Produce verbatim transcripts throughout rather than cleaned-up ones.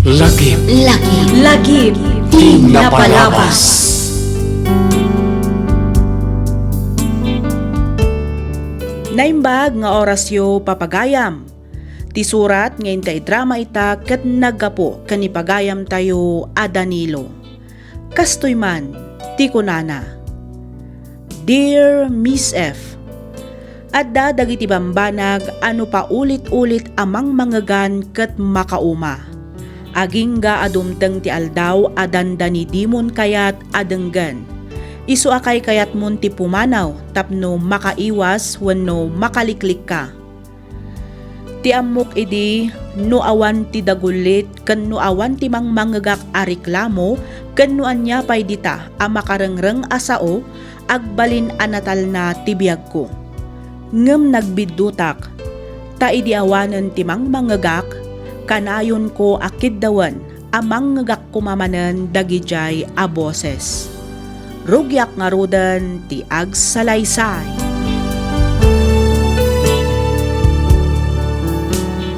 Lagip. Lagip. Lagip. Ti napalabas. Naimbag nga orasyo, papagayam. Ti surat nga inta idrama ita ket naggapu ken ni pagayamtayo a Danilo. Kastoy man ti kunana, "Dear Miss F, adda dagiti bambanag a no paulit-ulit a mangmangegan ket makauma. Agingga a dumteng ti aldaw a dandani dimon kayat a denggen. Isu a kaykayatmon ti pumanaw tapno makaiwas wenno makaliklikka. Ti ammok idi no awan ti dagullit ken no awan ti mangmangegak a reklamo ken no ania pay dita a makarengreng a sao, agbalin a natalna ti biagko. Ngem nagbiddutak, ta idi awanen ti mangmangegak, kanayonko a kiddawen a mangngegak koma manen dagidiay a boses. Rugiak ngaruden ti agsalaysay."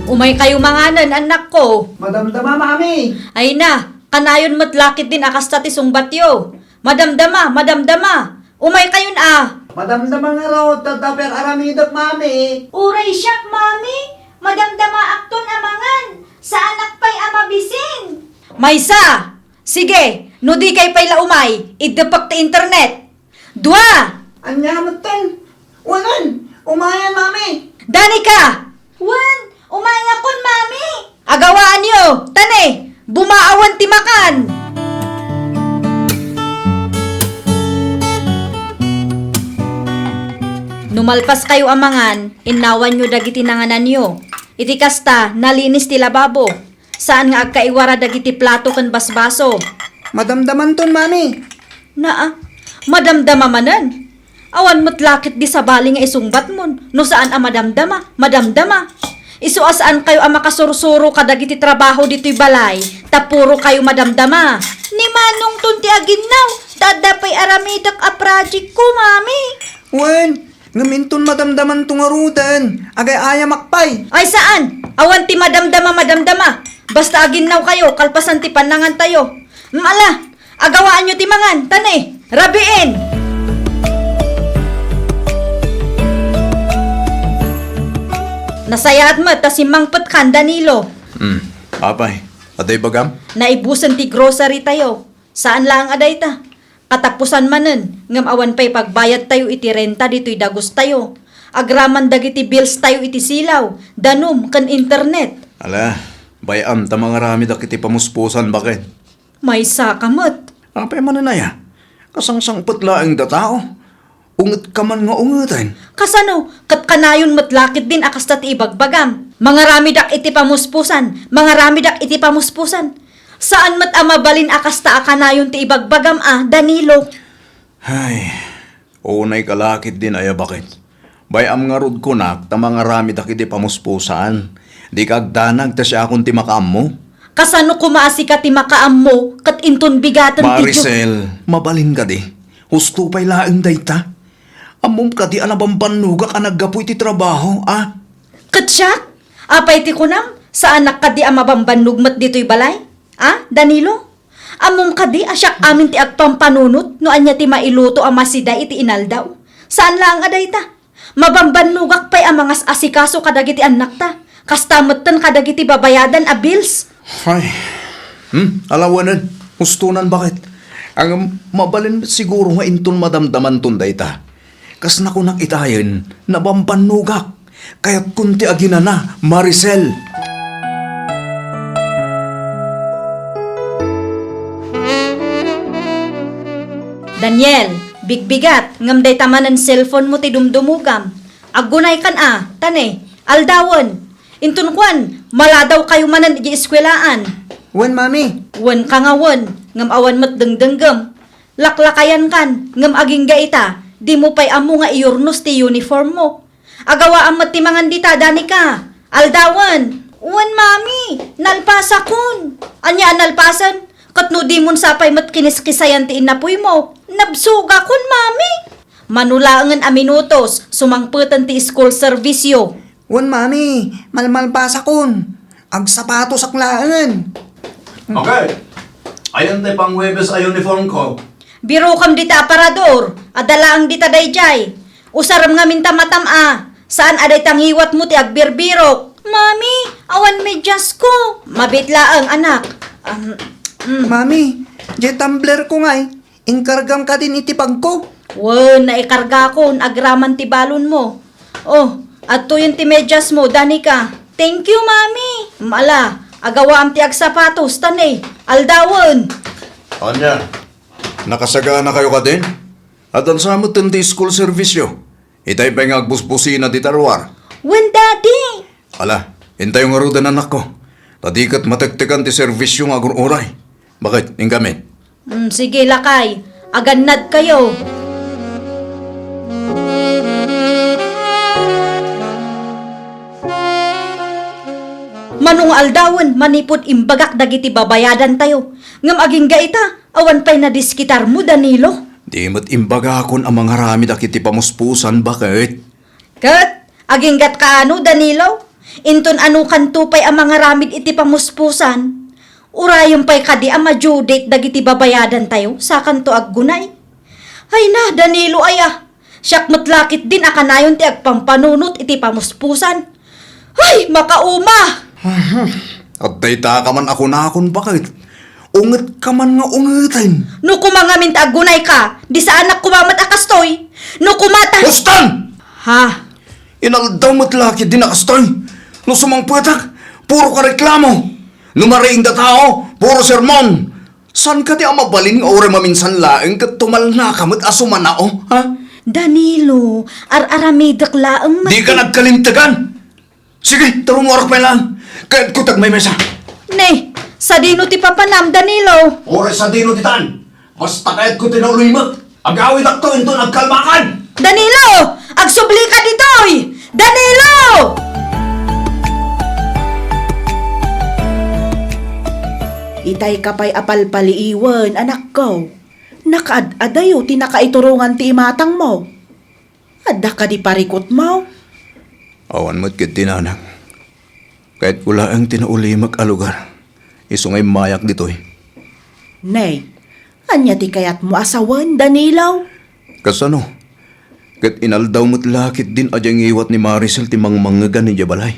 Umaykayo manganen, annakko. Madamdama, Mami. Ay na, kanayon met lakit din a kasta ti sungbatyo. Madamdama, madamdama. Umaykayon a. Madamdama ngarud, ta adda pay aramidek, Mami. Uray siak, Mami. Madamdamaakton a mangan. Saanak pay a mabisin. Maysa! Sige, no dikay pay la umay, iddepek ti internet. Dua! Ania metten? Wen, umayan, Mami. Danika! Wen, umayakon, Mami. Agawaanyo, tani, bumaawan ti makan. No malpaskayo a mangan, innawanyo dagiti nangananyo. Iti kasta, nalinis ti lababo. Saan nga agkaiwara dagiti plato ken basbaso. Madamdamanton, Mami. Naa, madamdama manen. Awan met lakit di sabali nga isungbatmon no saan a madamdama, madamdama. Isu a saankayo a makasursuro kadagiti trabaho ditoy balay, ta puro kayo madamdama. Ni Manongton ti aginnaw, ta adda pay aramidek a project ko, Mami. Wen, ngem inton madamdamanto ngaruden, agay-ayamak pay. Ay saan! Awan ti madamdama, madamdama. Basta aginnaw kayo, kalpasan ti pannangantayo. Mala, agawaanyo ti mangan, tani, rabiin! Nasayaat met ta simmangpetkan, Danilo. Hmm, apay, adda ibagam? Naibusen ti grocery tayo. Saan laeng a dayta. Katapusan manen, ngem awan pay pagbayadtayo iti renta ditoy dagustayo. Agraman dagiti bills tayo iti silaw, danum, ken internet. Ala, bay-am ta mangaramid iti pamuspusan, baket. Maysa ka met. Apay manen aya? Kasangsangpet laeng da tao. Ungetka man nga ungeten. Kasano? Ket kanayon met lakit din a kasta ti ibagbagam. Mangaramidak iti pamuspusan, mangaramidak iti pamuspusan. Saan met a mabalin a kasta a kanayon ti ibagbagam a, Danilo. Ay, unay ka lakit din aya baket. Bay-am ngarud kunak ta mangaramidak iti pamuspusan. Dika agdanag ta siakon ti makaammo. Kasano koma a sika ti makaammo ket inton bigaten ti Dios? Maricel, mabalin kadi. Husto pay laeng dayta. Ammom kadi a nabambannogak a naggapu iti trabaho, a? Ket siak? Apay ti kunam? Saanak kadi a mabambannog met ditoy balay? A, Danilo? Ammom kadi a siak amin ti agpampanunot no ania ti mailuto a masida iti inaldaw? Saan laeng a dayta. Mabambannogak pay a mangas-asikaso kadagiti annakta. Kasta metten kadagiti babayadan a bills. Ay. Hmm, alawanen. Hustonan baket. Ngem mabalin met siguro nga inton madamdamanton dayta. Kas nakunak itayen, nabambannogak. Kayatkon ti aginana, Maricel. Daniel, bigbigat, ngem dayta manen cellphone mo ti dumdumogam. Aggunaykan a, tani, aldawen. Inton kuan, maladaw kayo manen iti eskuelaan. Wen, Mami. Wen ka nga wen, ngem awan met dengdenggem. Laklakayan kan, ngem agingga ita, dimo pay ammo nga iyurnos ti uniform mo. Agawaam met ti mangan dita, Danica. Aldawen. Wen, Mami, nalpasakon. Ania a nalpasen? Ket no dimon sapay met kiniskisayan ti innapuy mo, nabsugakon, Mami. Mano laengen a minutos, sumangpeten ti school service yo. Wen, Mami, malmalpasakon. Agsapatosak laengen. Okay. Ayan tay pang-Huwebes a uniform ko. Birokam dita, aparador. Adda laeng dita daydiay. Usarem ngamin ta matam-a. Saan a dayta ngiwatmo ti agbirbirok. Mami, awan medyas ko. Mabiit laeng, anak. Um, mm. Mami, diay tumbler ko ngay. Inkargam kadin iti bag ko. Wen, naikargakon agraman ti balonmo. Oh, adtoyen ti medyasmo, Danica. Thank you, Mami. Mala, agawaam ti agsapatos, ta ne, aldawen. Ania, nakasaganakayo kadin? Adda sa metten ti school service-yo. Itay pay nga agbusbusina dita ruar. Wen, Daddy. Ala, intayo ngaruden, anakko. Ta di ket matektekan ti serbisyo nga agur-uray. Baket, inkamin? Mm, sige, lakay. Agannadkayo. Mano nga aldawen, manipud imbagak dagiti babayadantayo. Ngem agingga ita, awan pay nadiskitarmo, Danilo. Di met imbagakon a mangaramid a iti pamuspusan, baket. Ket, aginggat kaano, Danilo? Inton anokanto pay a mangaramid iti pamuspusan, urayem pay kadi a ma-due date dagiti babayadantayo, sakanto aggunay. Ay na, Danilo aya, siak met la ketdin a kanayon ti agpampanunot iti pamuspusan. Ay, makauma! Adda ita ka man a kunakon, baket. Ungetka man nga ungeten. No koma ngamin ta aggunayka, di saanak koma met a kastoy. No koma ta Huston! Ha? Inaldaw met la ketdin a kastoy. No sumangpetak, puro ka reklamo. No mariing da tao, puro sermon. Saan kadi a mabalin nga uray maminsan laeng ket tumalnaka met a sumanao, ha? Danilo, ar-aramidek laeng met. Dika nagkalintegan! Sige, ta rumuarak pay laeng. Kayatko ti agmaymesa. Ne, sadino ti papanam, Danilo? Uray sadino ditan. Basta kayatko ti naulimek. Agawidakto inton agkalmakan. Danilo! Agsublika ditoy! Danilo! Itayka pay a palpaliiwen, anakko. Nakaad-adayo ti nakaiturongan ti imatangmo. Adda kadi parikutmo? Awan met ketdi, nanang. Kayatko laeng ti naulimek a lugar. Isu nga immayak ditoy. Nay, ania ti kayatmo a sawen, Danilo? Kasano? Ket inaldaw met la ketdin a diay ngiwat ni Maricel ti mangmangegan idiay balay.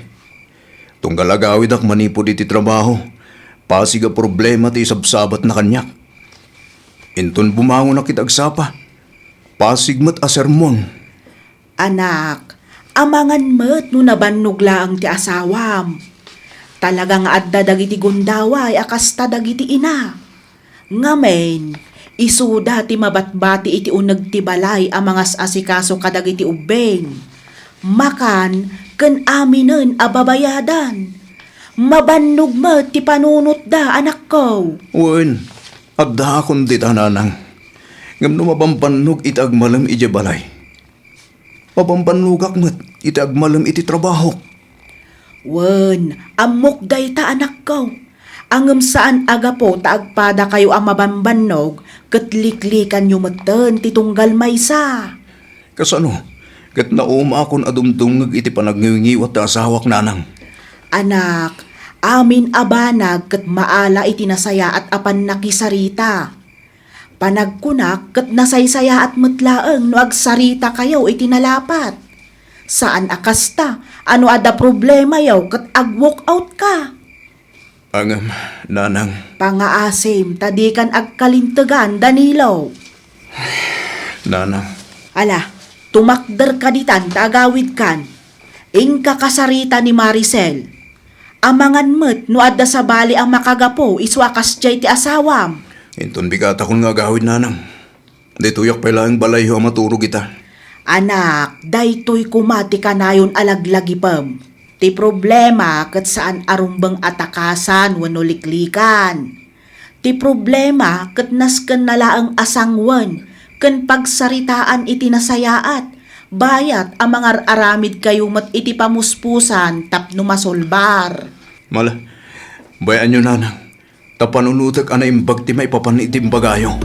Tunggal agawidak manipud iti trabaho, pasig a problema ti isabsabatna kaniak. Inton bumangonak iti agsapa, pasig met a sermon. Anak, amangan met no nabannog laeng ti asawam. Talaga nga adda dagiti gundaway a kasta dagiti ina. Ngamin, isuda ti mabatbati iti uneg ti balay a mangas-asikaso kadagiti ubbing, makan, ken aminen a babayadan. Mabannog met ti panunotda, anakko. Wen, addaakon dita, nanang. Ngem no mabambannog iti agmalem idiay balay, mabambannogak met iti agmalem iti trabahok. Wen, ammok dayta, anakko. Ngem saan a gapu ta agpadakayo a mabambannog ket liklikanyo metten ti tunggal maysa. Kasano? Ket naumaakon a dumdumngeg iti panagnginggiwat ti asawak, nanang. Anak, amin a banag ket maala iti nasayaat a pannakisarita. Panagkunak ket nasaysayaat met laeng no agsaritakayo iti nalapat. Saan a kasta a no adda problemayo ket ag-walk out ka. Ngem, nanang. Pangaasim ta dikan agkalintegan, Danilo. Nanang. Ala, tumakder ka ditan ta agawidkan. Inka kasarita ni Maricel. Amangan met no adda sabali a makagapu isu a kasdiay ti asawam. Inton bigatakon nga agawid, nanang. Ditoyak pay laeng balayyo a maturog ita. Anak, daytoy koma ti kanayon a laglagipem. Ti problema ket saan a rumbeng a takasan wenno liklikan. Ti problema ket naskenna laeng a sanguen ken pagsaritaan iti nasayaat, bayat a mangar-aramidkayo met iti pamuspusan tapno masolbar. Mala, bay-anyo, nanang. Ta panunotek a naimbag ti maipapan iti imbagayo.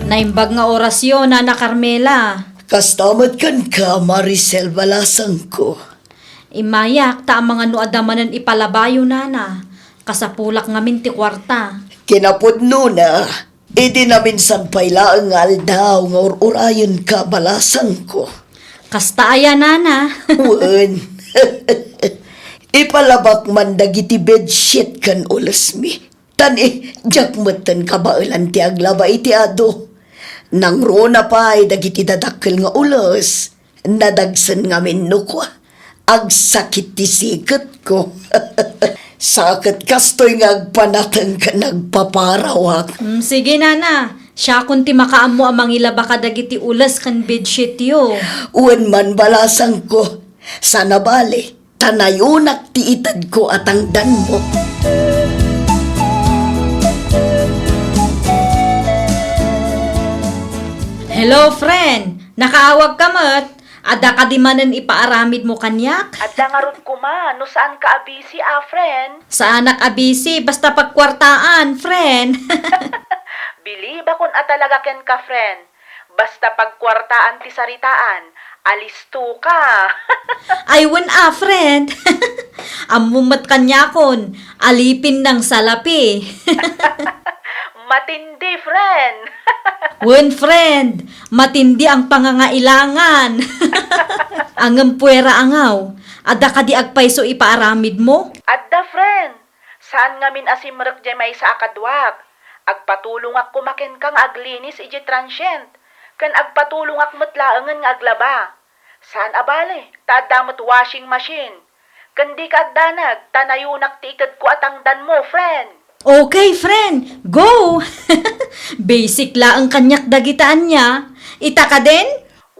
Naimbag nga orasyo, Nana Carmela. Kasta met kenka, Maricel, balasangko. Immayak ta amangan no adda manen ipalabayo, nana. Kasapulak ngamin ti kuarta. Kinapudnona, idi naminsan pay laeng nga aldaw nga ur-urayenka, balasangko. Kasta aya, nana? Wen. Ipalabak man dagiti bedsheet ken ulesmi. Tan, eh, diak metten kabaelan ti aglaba iti adu. Nangruna pay dagiti dadakkel nga ules, nadagsen ngamin no kua, agsakit ti siketko. Sa ket kastoy nga agpanateng ken agpaparawak. Mm, sige, nana. Siakon ti makaammo a mangilaba kadagiti ules ken bedsheetyo. Wen man, balasangko. Saan a bale, ta nayonak ti itedko a tangdanmo. Hello, friend! Nakaawagka met? Adda kadi manen ipaaramidmo kaniak? Adda ngarud koma, no saanka a busy, a, friend? Saanak a busy, basta pagkuartaan, friend. Bilibakon a talaga kenka, friend. Basta pagkuartaan ti saritaan, alistoka. Ay, wen a, friend. Ammom met kaniakon, alipin nang salapi. Matindi, friend. Wen, friend, matindi ang pangangailangan. Ngem puera a ngaw, adda kadi agpayso ipaaramidmo? Adda, friend. Saan ngamin a simrek diay maysa a kaduak. Agpatulongak koma kenka nga aglinis idiay transient, ken agpatulongak met laengen nga aglaba. Saan a bale, ta adda met washing machine. Ken dika agdanag, ta nayonak ti itedko a tangdanmo, friend. Okay, friend. Go! Basic laeng kaniak dagita ania. Ita kadin?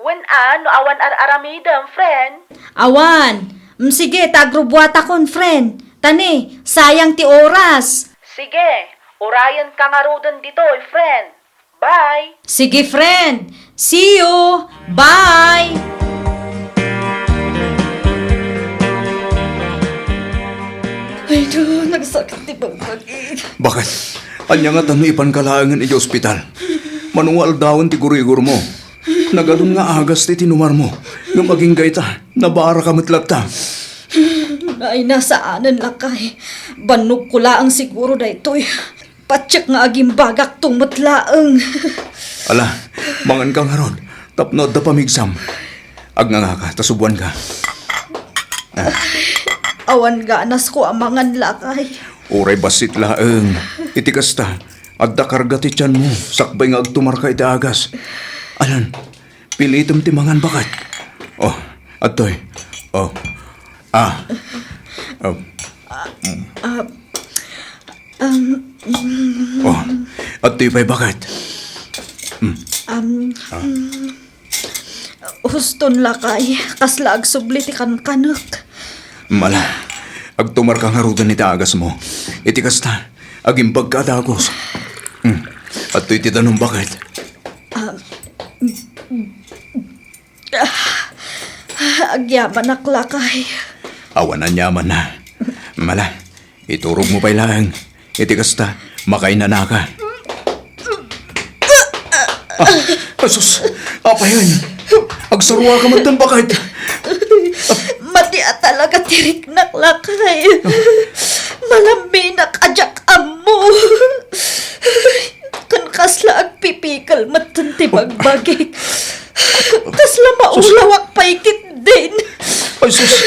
Wen a, no awan ar-aramidem, friend. Awan. Mm, sige, ta agrubbuatakon, friend. Ta ne, sayang ti oras. Sige, urayenka ngaruden ditoy, friend. Bye. Sige, friend. See you. Bye. Ay, do, nagsakit ti bagbagi. Bakit? Ania ngata no ipanka laengen idiay ospital? Mano nga aldawen ti gurigurmo. Nagadun nga agas ti tinumarmo. Ngem agingga ita, nabaraka met latta. Ay, nasaanen, lakay. Bannogko laeng siguro daytoy. Patiek nga agimbagakto met laeng. Ala, manganka ngarud, tapno adda pamigsam. Agngangaka, ta subuanka. Ah. Awan ganasko a mangan, lakay. Uray bassit laeng. Iti kasta, adda karga ti tianmo, sakbay nga agtumarka iti agas. Alan, pilitem ti mangan, baket. Oh, adtoy. Oh. Ah. Oh. Ah, um, Oh, adtoy pay, baket. Mm. Um, Ah. Huston, lakay, kasla agsubli ti kankanek. Mala, agtumarka ngaruden iti agasmo. Iti kasta, agimbagka a dagus. Mm. Adtoy ti danum, baket. Ah, agyamanak, lakay. Awan aniamanna. Mala, iturogmo pay laeng. Iti kasta, makainanaka. Ah, ay sus! Apayen! Agsaruaka metten, baket! Madi a talaga ti riknak, lakay. Malamminak a diak ammo. Ken kasla agpipikel metten ti bagbagik. Kasla maulawak pay ketdin. Ay sus,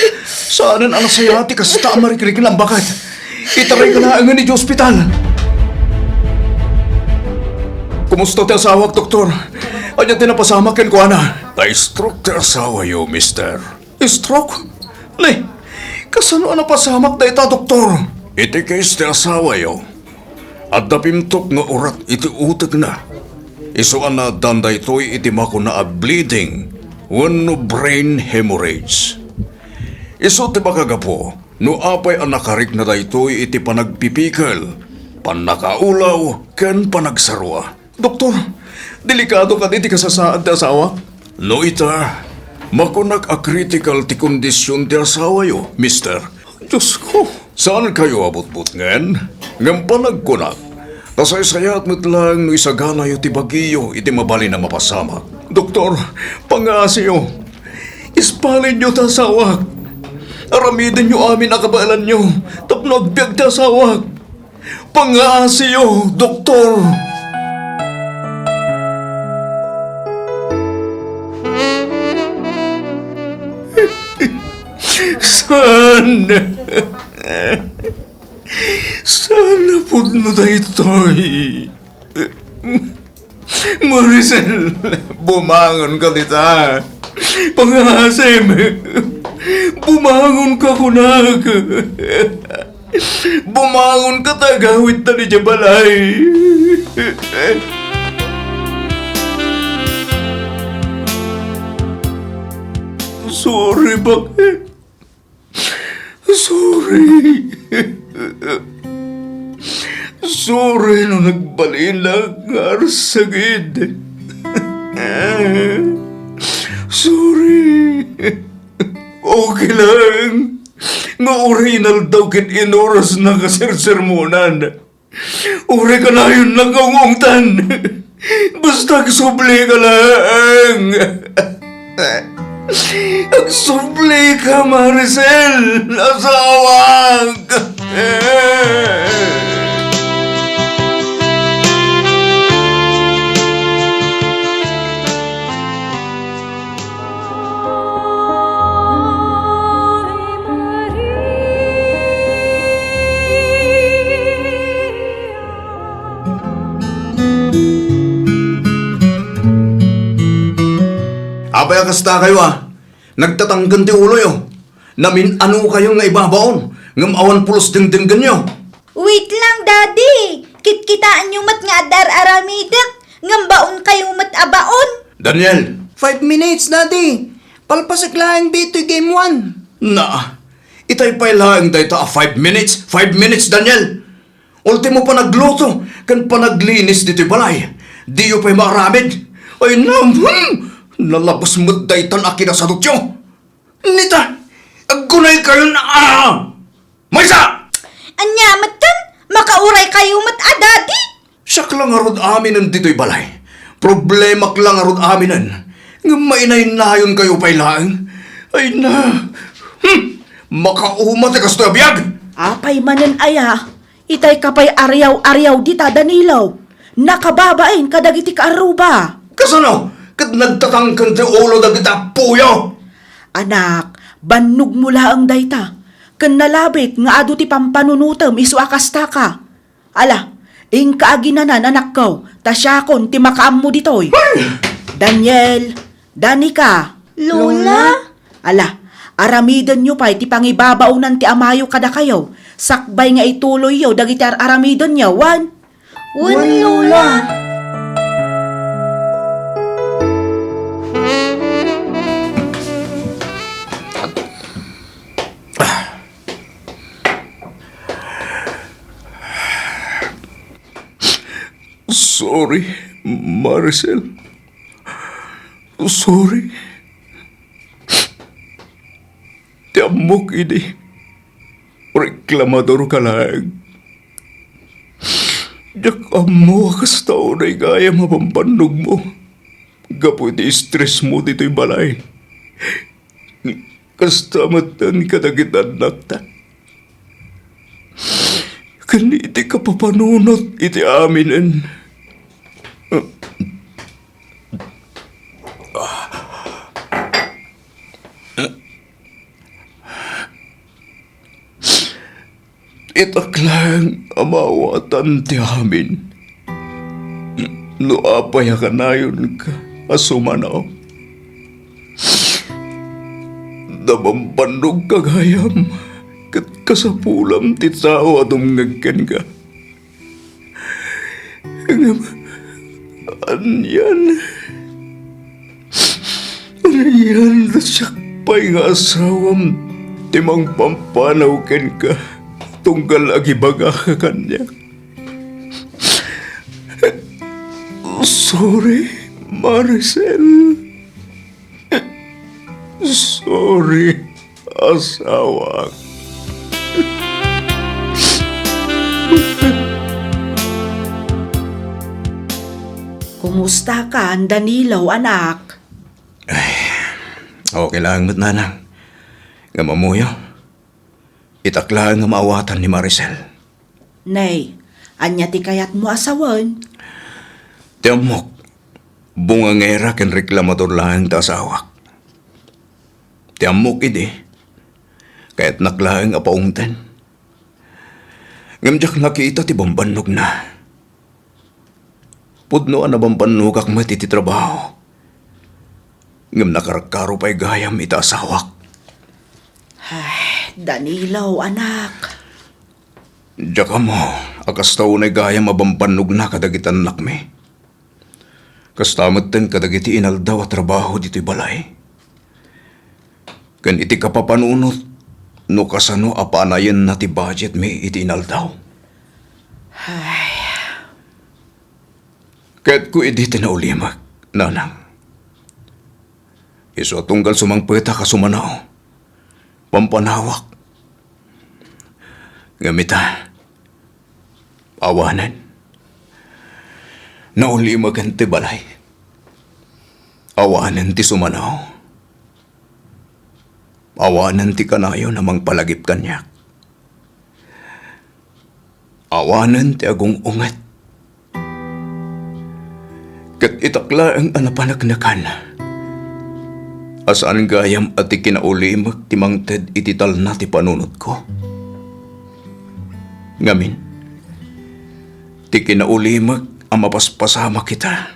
saanen a nasayaat ti kasta a marikriknam, baket. Itarayka laengen idiay ospital. Kumusta ti asawak, doktor? Ania ti napasamak kenkuana? Na-stroke ti asawayo, mister. Stroke? Ne, kasano a napasamak dayta, doktor? Iti case ti asawayo, adda pimtok nga urat iti utekna. Isu a naaddan daytoy iti makuna a bleeding wenno brain hemorrhage. Isu ti makagapu no apay a nakarikna daytoy iti panagpipikel, pannakaulaw, ken panagsarua. Doktor, delikado kadi ti kasasaad ti asawak? No ita, makunak a critical ti kondision ti asawayo, mister. Diosko! Saankayo a butbutngen? Ngem panagkunak, ta saysayat met laeng no isaganayo ti bagiyo iti mabalin a mapasamak. Doktor, pangaasiyo! Ispalinyo ta asawak! Aramidenyo amin a kabaelanyo tapno agbiag ti asawak. Pangngaasiyo, doktor. Saan? Saan a pudno daytoy? Maricel, bumangon ka dita. Pangaasim, bumangon ka kunak. Bumangon ka ta agawidta idiay balay. Sorry, bakit? Sorry. Sorry no nagbalinak nga arsagid. Sorry. Okay lang nga uray inaldaw ket inorasnak a sersermonan. Uray kanayon lang nga ungtan. Basta agsubli ka lang. Agsubli ka, Maricel, asawak. Apay a kasta kayo, a? Nagtatangken ti uloyo. Namin-ano kayo nga ibabaon, ngem awan pulos dengdenggenyo. Wait lang, Daddy! Kitkitaenyo met nga adda ar-aramidek, ngem baon kayo met a baon. Daniel! Five minutes, Daddy! Palpasek laeng ditoy game one. Na, itay pay laeng dayta a five minutes, five minutes, Daniel! Ultimo, panagluto ken panaglinis ditoy balay. Diyo pay maaramid. Ay, nam, hmm! Nalabas met daytan a kinasadutyo. Nita, aggunay kayon a Maysa! Ania metten? Makauray kayo met a, Daddy? Siak la ngarud aminen ditoy balay. Problemak la ngarud aminen. Ngem mainaynayon kayo pay laeng. Ay na. Hmm! Makauma ti kastoy a biag! Apay manen aya? Itay ka pay ariaw-ariaw dita, Danilo. Nakababain kadagiti kaarruba. Kasano? Ket nagtatangken ti ulo dagiti appoyo? Anak, bannogmo laeng dayta. Ken nalabit nga adu ti pampanunotem isu a kastaka. Ala, inka aginanan, anakko, ta siakon ti makaammo ditoy. Ay! Daniel, Danica. Lola? Ala, aramidenyo pay ti pangibabaonan ti amayo kadakayo, sakbay nga ituloyyo dagiti ar-aramidenyo, wen? Wen, Lola. Sorry, Maricel. Sorry. Ti ammok idi, reklamador ka laeng. Diak ammo a kasta unay gayam a bambannogmo gapu iti stressmo ditoy balay. Kasta metten kadagiti annakta. Ken iti kapapanunot iti aminen. Itak laeng a maawatan ti amin. No apay a kanayonka a sumanaw, ta bambannogka gayam, ket kasapulam ti tao a dumngeg kenka. Ngem, anian? Anian ta siak pay nga asawam ti mangpampanaw kenka tunggal agibagaka kaniak? Sorry, Maricel. Sorry, asawak. Kumusta ka, Danilo, anak? Ay, okay lang met, nanang. Ngem ammoyo, Itak laeng a maawatan ni Maricel. Nay, ania ti kayatmo a sawen? Ti ammok, bungangera ken reklamador laeng ti asawak. Ti ammok idi, kayatnak laeng a paungten. Ngem diak nakita ti bambannogna. Pudno a nabambannogak met iti trabaho. Ngem nakarkaro pay gayam iti asawak. Ay, Danilo, anak. Diak ammo a kasta unay gayam a bambannogna kadagiti annakmi. Kasta metten kadagiti inaldaw a trabaho ditoy balay. Ken iti kapapanunot no kasano a panayenna ti budgetmi iti inaldaw. Ay. Kayatko idi ti naulimek, nanang. Isu a tunggal sumangpetak a sumanao, pampanawak. Ngem ita, awanen. Naulimeken ti balay. Awanen ti sumanao. Awanen ti kanayon a mangpalagip kaniak. Awanen ti agung-unget. Ket itak laeng a napaneknekan a saan gayam a ti kinaulimek ti mangted iti talna ti panunotko. Ngamin, ti kinaulimek a mapaspasamak ita,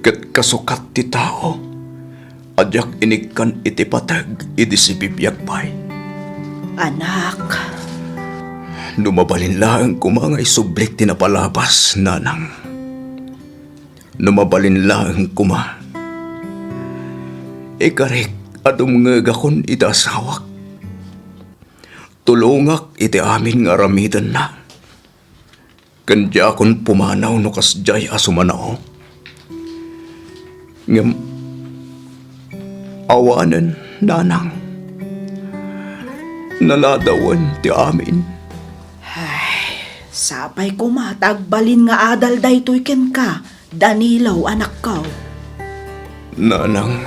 ket kasukat ti tao a diak inikkan iti pateg idi sibibiag pay. Anak. No mabalin laeng koma nga isublik ti napalabas, nanang. No mabalin laeng koma. Ikarik a dumngegakon iti asawak. Tulongak iti amin nga aramidenna. Ken diakon pumanaw no kasdiay a sumanao. Ngem awanen, nanang. Naladawen ti amin. Ay, sapay koma ta agbalin nga adal daytoy kenka, Danilo, anakko. Nanang.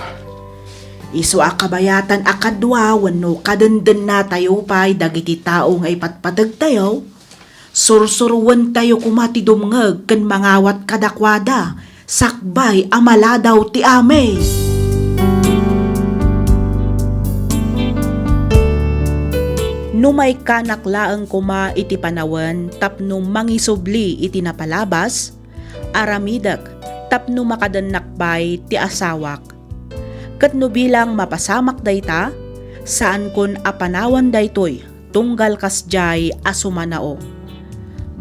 Isu a kabayatan a kadua wenno kadendennatayo pay dagiti tao nga ipatpategtayo, sursuroentayo koma ti dumngeg ken mangawat kadakuada sakbay a maladaw ti amin. No maikkanak laeng koma iti panawen tapno mangisubli iti napalabas, aramidek tapno makadennak pay ti asawak. Ket no bilang mapasamak dayta, saankon a panawan daytoy tunggal kasdiay a sumanao.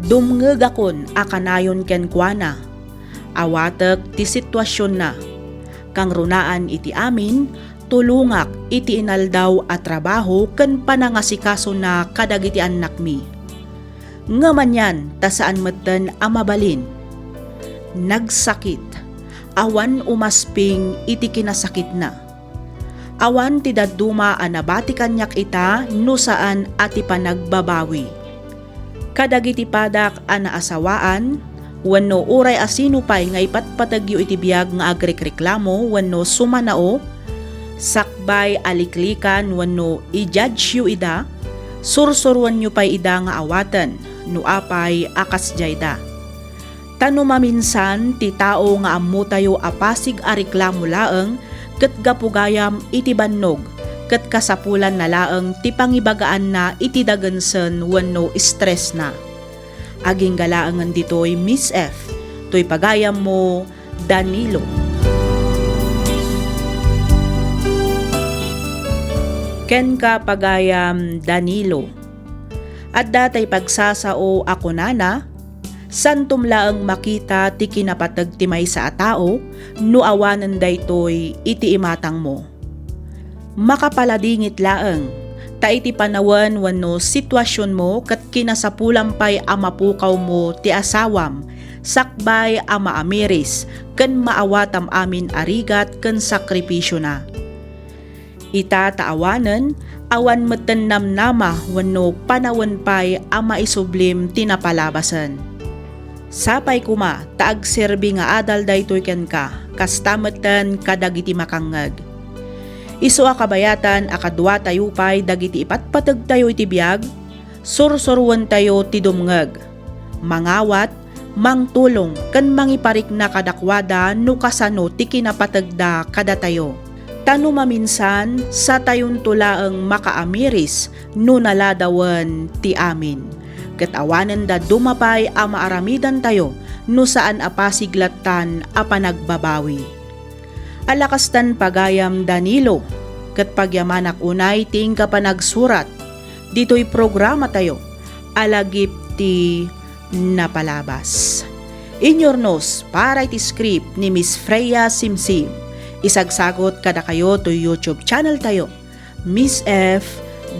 Dumngegakon a kanayon kenkuana. Awatek ti situasionna. Kangrunaan iti amin, tulongak iti inaldaw a trabaho ken panangasikasona kadagiti annakmi. Ngem anian ta saan metten a mabalin. Nagsakit. Awan umasping iti kinasakitna. Awan ti dadduma a nabati kaniak ita no saan a ti panagbabawi. Kadagiti padak a naasawaan, wenno uray a sino pay nga ipatpategyo iti biag nga agrekreklamo wenno sumanao, sakbay a liklikan wenno i-judge-yo ida, sursuroenyo pay ida nga awaten no apay a kasdiayda. Ta no maminsan ti tao nga ammotayo a pasig a reklamo laeng ket gapu gayam iti bannog, ket kasapulanna laeng ti pangibagaanna iti dagensen wenno stressna. Agingga laengen ditoy, Miss F, toy pagayammo, Danilo. Kenka, pagayam Danilo. Adda tay pagsasao a kunana, "Saantom laeng makita ti kinapateg ti maysa a tao no awanen daytoy iti imatangmo." Makapaladingit laeng, ta iti panawen wenno situasionmo ket kinasapulan pay a mapukawmo ti asawam sakbay a maamiris ken maawatam amin a rigat ken sakripisiona. Ita ta awanen, awan metten namnama wenno panawen pay a maisublim ti napalabasen. Sapay koma ta agserbi nga adal daytoy kenka, kasta metten kadagiti makangngeg. Isu a kabayatan a kaduatayo pay dagiti ipatpategtayo iti biag, sursuruentayo ti dumngeg, mangawat, mangtulong, ken mangiparikna kadakuada no kasano ti kinapategda kadatayo. Ta no maminsan, satayonto laeng makaamiris no naladawen ti amin. Ket awanen dadduma pay a maaramidantayo no saan a pasig lattan a panagbabawi. Ala kastan pagayam Danilo, ket pagyamanak unay ti inka panagsurat ditoy programatayo a lagip ti napalabas. Inyurnos para iti script ni Miss Freya Simsim. Isagsagot kadakayo toy YouTube channel tayo, Miss F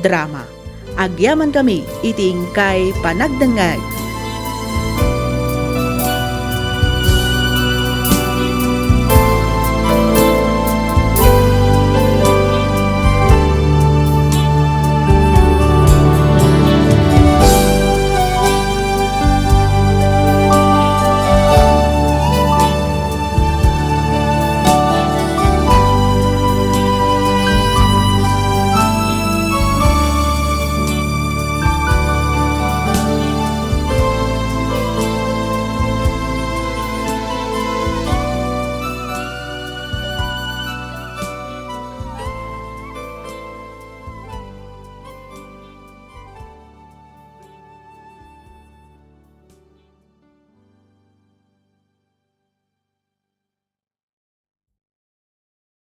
Drama. Agyamankami iti inkay panagdengngeg.